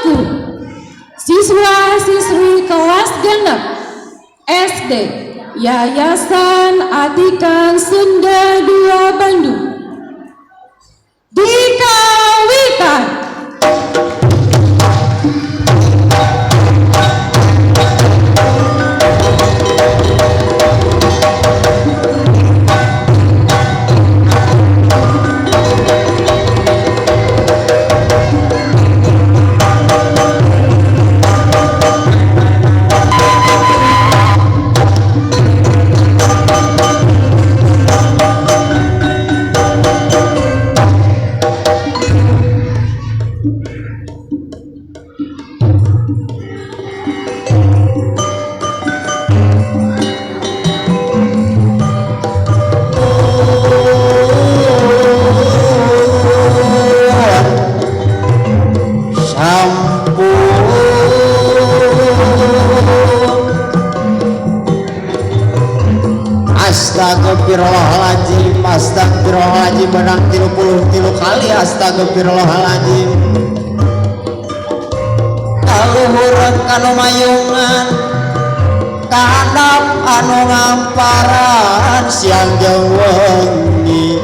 Anak-anakku, siswa-siswi kelas genep SD Yayasan Atikan Sunda 2 Bandung, dikawitan. Astagfirullahaladzim, astagfirullahaladzim, menang 33 kali astagfirullahaladzim. Kaluhureun kanu mayungan, kahandap anu ngamparan, siang jeung wengi,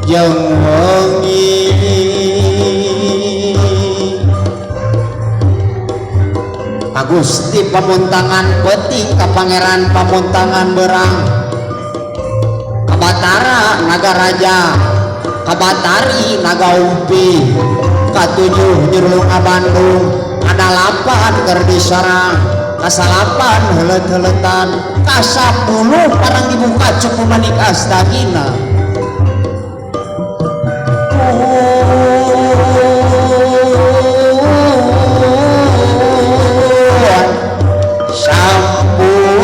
jeung wengi. Gusti pamuntangan peuting ka pangeran pamuntangan berang, Kabatara naga raja, Kabatari naga umpi, katujuh nyurung Bandung, kadalapan keur disorang, kasalapan heuleut-heuletan, kasapuluh parang dibuka cukup manik astagina. Sampun.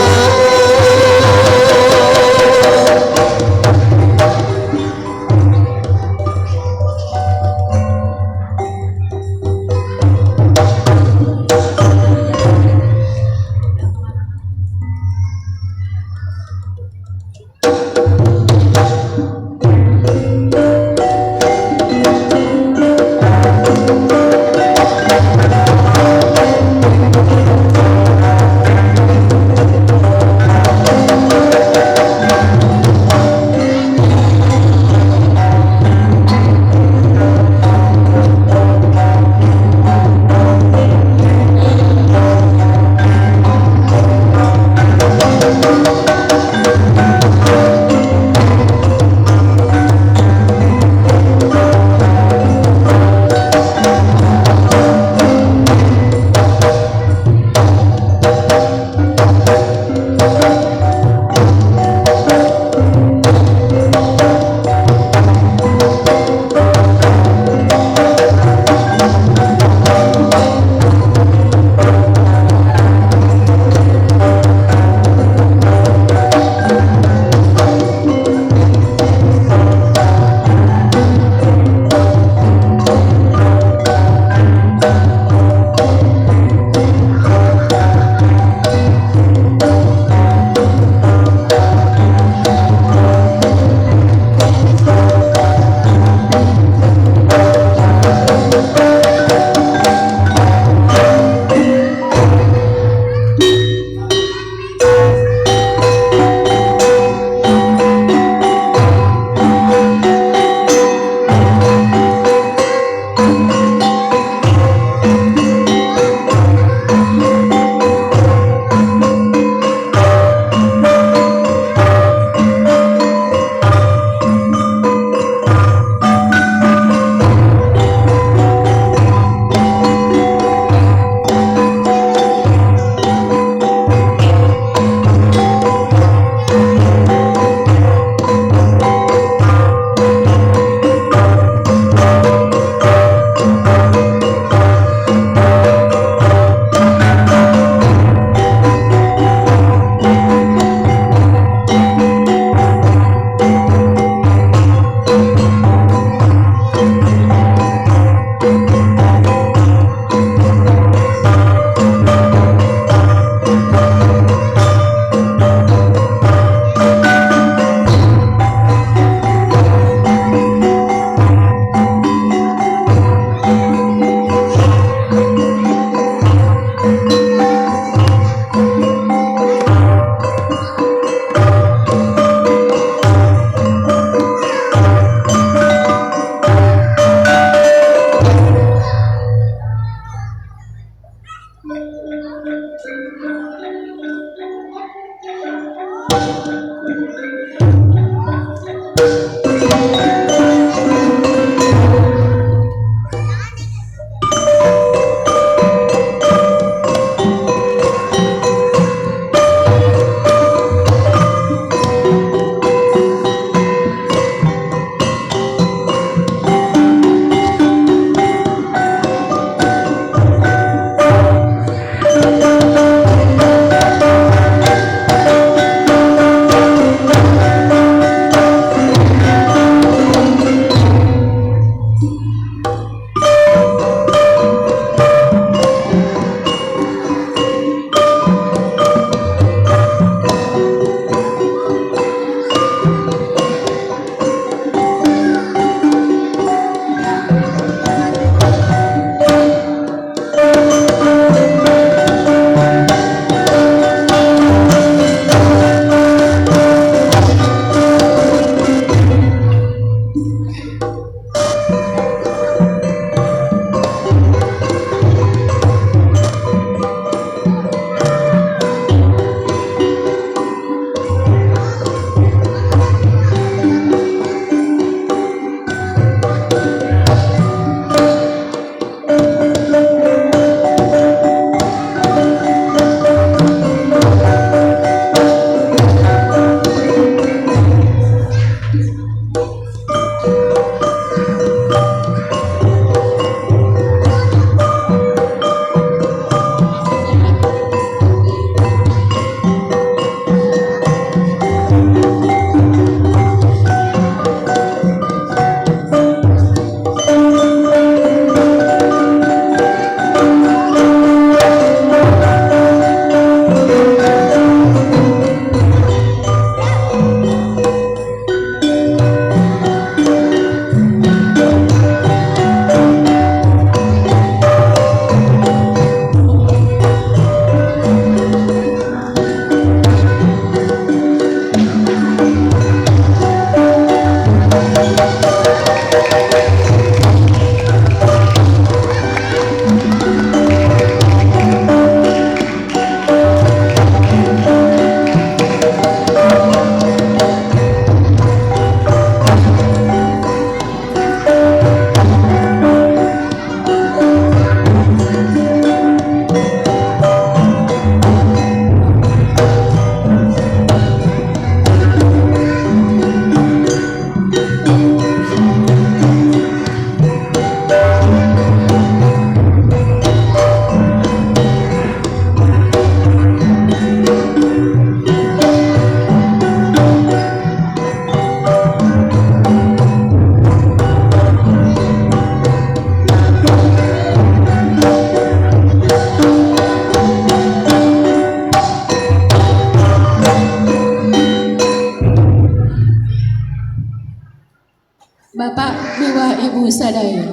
Bapak miwah Ibu sadaya.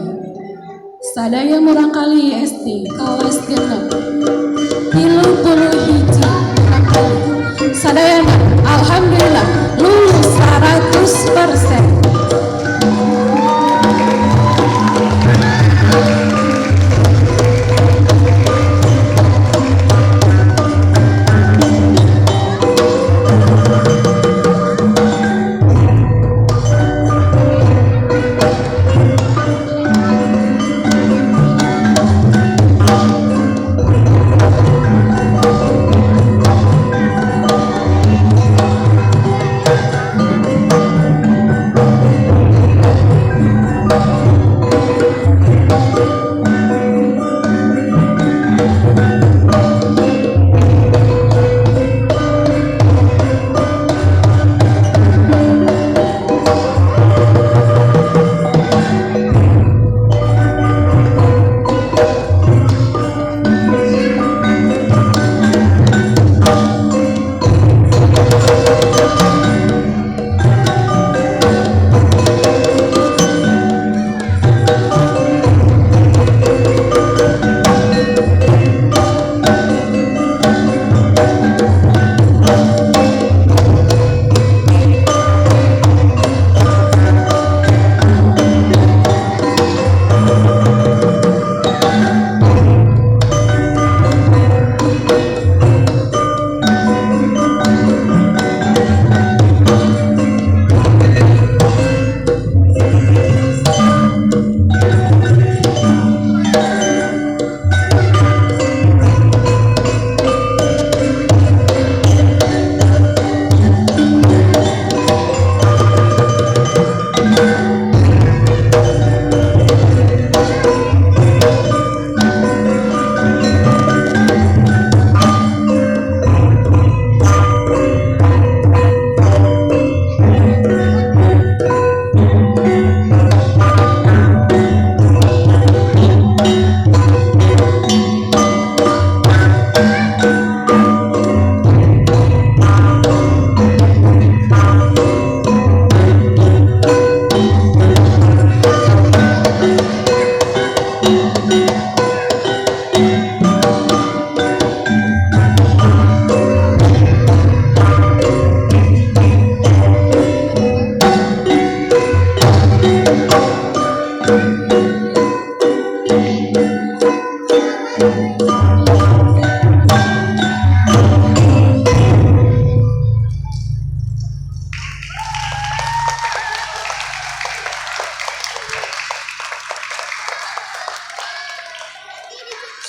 Sadaya murangkalih SD kelas 6 31 murangkalih. Sadayana alhamdulillah lulus 100%.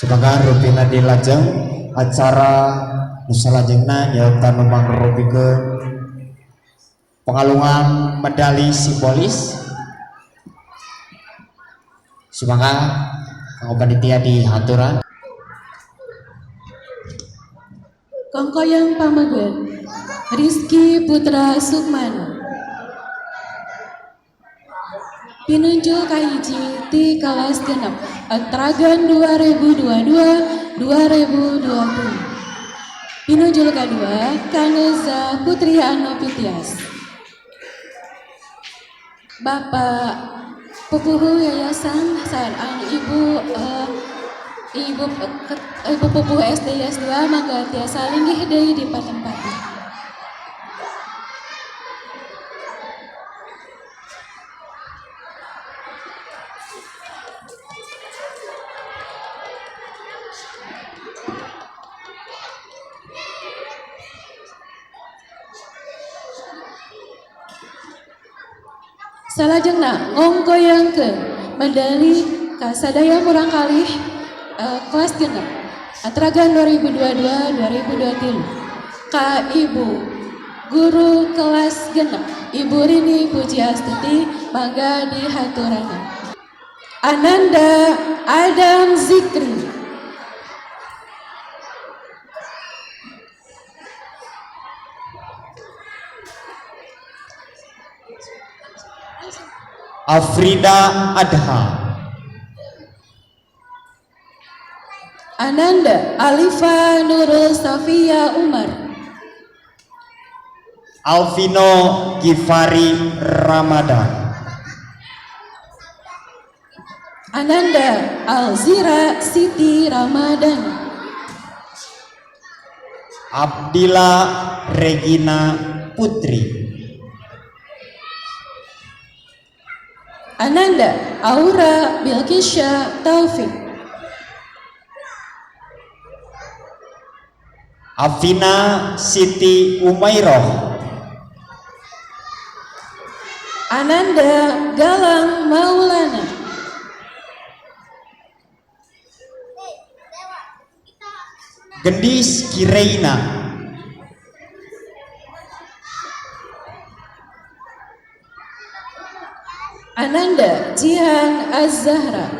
Sebagai rupina dilajeng acara nu salajengna nyaeta nu mangrupikeun pengalungan medali simbolis. Sumangga kanggo panitia dihaturan. Kongkoyang Pamegen Rizky Putra Sukmana. Pinunjul kahiji ti kelas 6 Atragan 2022 2020. Pinunjul kedua Kaneza Putri Anopitias. Bapak Pupuhu Yayasan sareng Ibu Pupuhu SD Yas 2 mangga tiasa linggih deui di patempatan. Salajengna ngongkoyangkeun medali ka sadaya murangkalih kelas 6 Atragan 2022 2023 ka Ibu guru kelas 6 Ibu Rini Pujiastuti mangga dihaturana. Ananda Adam Zikri. Afrida Adha. Ananda Alifa Nurul Safia Umar. Alvino Gifari Ramadan. Ananda Alzira Siti Ramadan. Abdila Regina Putri. Ananda Aura Bilkisha Taufik. Afina Siti Umairoh. Ananda Galang Maulana. Gendis Kireina. Ananda Jihan Az-Zahra.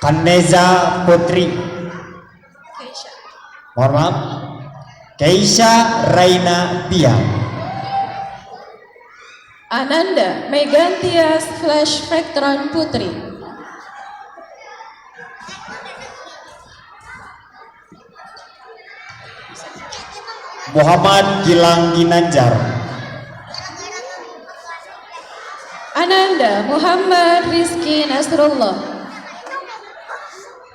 Kaneza Putri. Mohon maaf. Keisha Raina Bia. Ananda Megantias Flash Vectron Putri. Muhammad Gilang Ginanjar. Ananda Muhammad Rizky Nasrullah.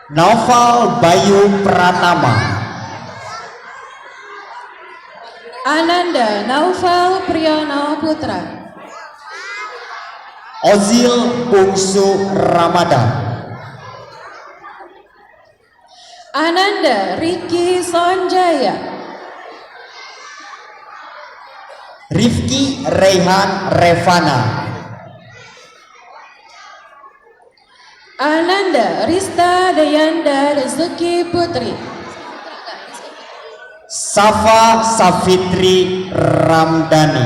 Naufal Bayu Pratama. Ananda Naufal Priyono Putra. Ozil Bungsu Ramadan. Ananda Riki Sonjaya. Rifki Rehan Revana. Ananda Rista Dayanda Rezeki Putri. Safa Safitri Ramdhani.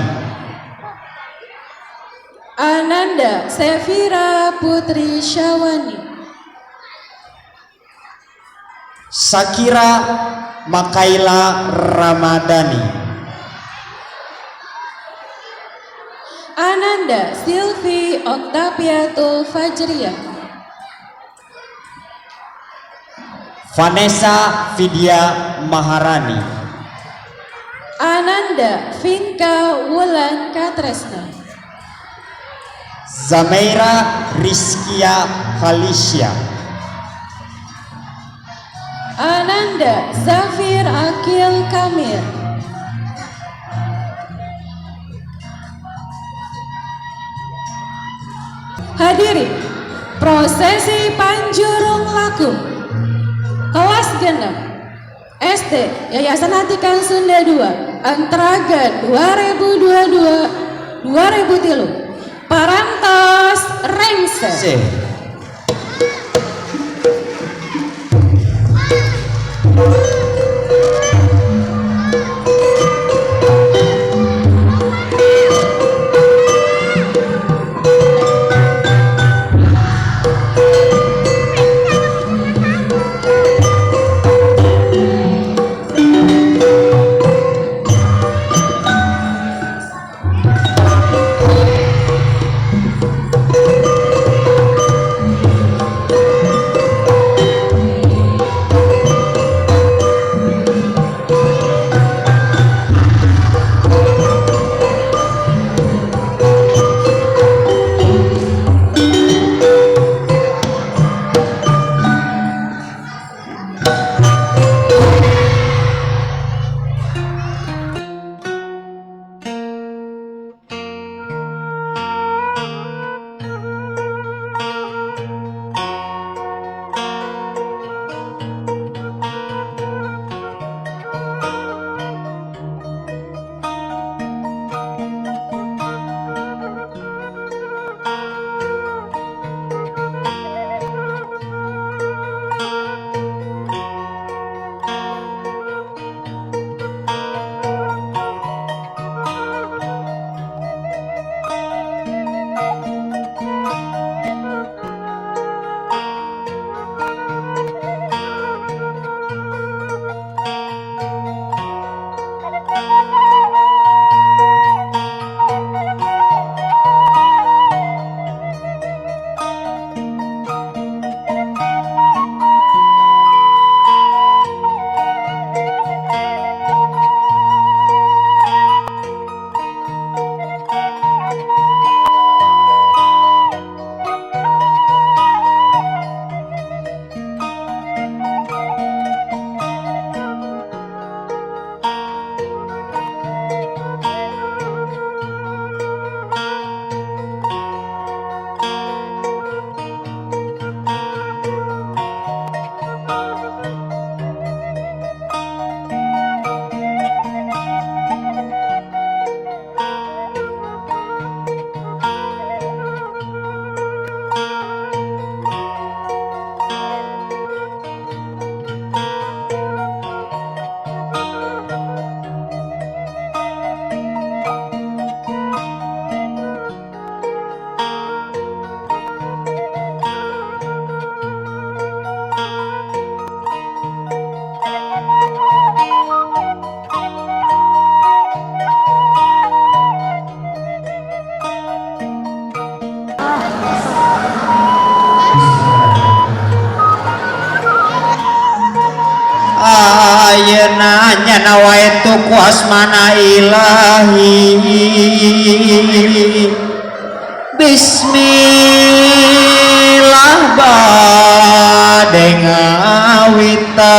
Ananda Sefira Putri Syawani. Shakira Makaila Ramadhani. Ananda Silvi Oktaviatul Fajriyah. Vanessa Vidya Maharani. Ananda Vinka Wulan Katresna. Zameira Rizkia Khalisya. Ananda Zafir Akil Kamir. Hadirin, prosesi Panjurung Laku kelas 6 SD Yayasan Atikan Sunda 2 Antragan 2022 2003 Parantos Rengse. C. Kabantu ku asmana ilahi. Bismillah bade ngawitan,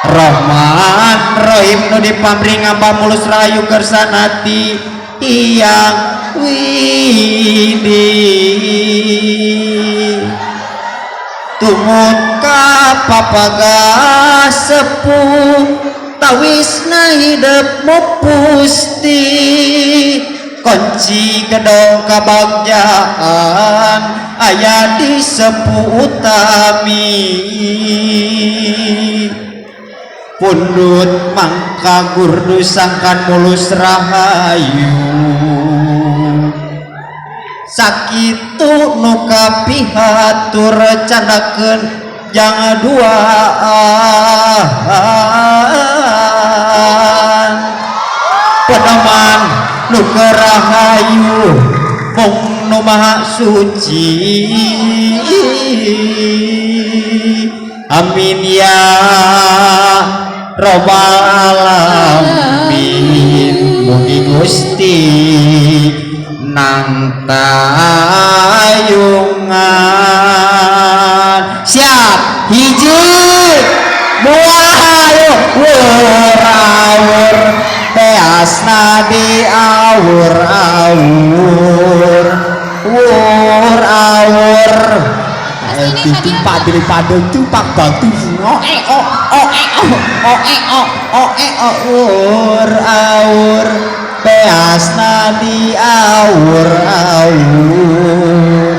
Rahman Rohim nu dipamring ngambah mulus rahayu kersanati Hyang Widi. Tumut ka papaga sepuh, tawisna hidep pusti, kunci gedong kabagjaan aya di sepuh utami. Pundut mangka gurdu sangkan mulus rahayu, sakitu nu kapihatur candakeun jangan duaan. Pedoman nu kerahayu mung nu maha suci. Amin ya robbal alamin. Mugi Gusti nang tayungan. Siap, hiji dua, ayo wur awur beasna di awur awur wur awur ditimpa daripada tumpak batu o e o o e o o e o o e o wur awur beasna di awur awur.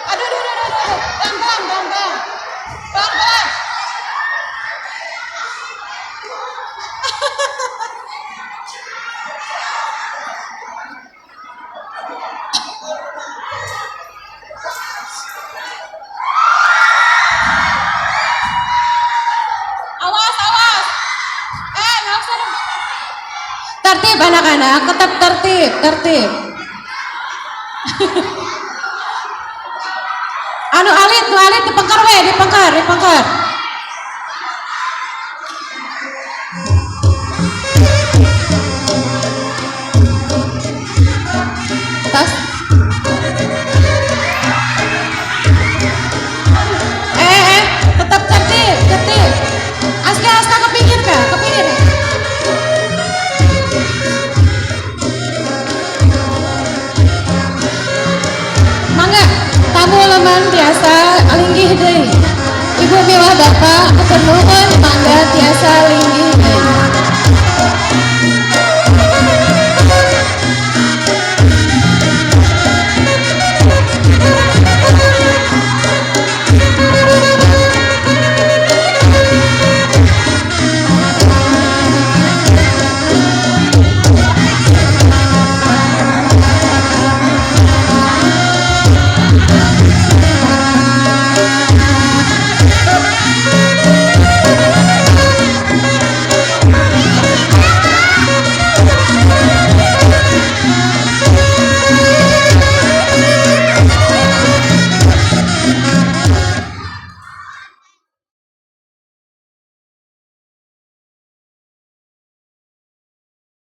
Aduh, aduh, aduh, aduh, aduh. Pelan, pelan, pelan, pelan. Pelan, pelan. Awas, awas. Eh, nggak usah dong. Tertib anak-anak, tetap tertib, tertib. Anu alit, nu alit dipengkar we, dipengkar, dipengkar. Tas. Eh, eh, tetap tertib, tertib. Aska, Aska ke pinggir kak, ke pinggir. Mangga, tamu leman tiasa linggih deui. Ibu miwah bapak hatur nuhun, mangga tiasa linggih deui.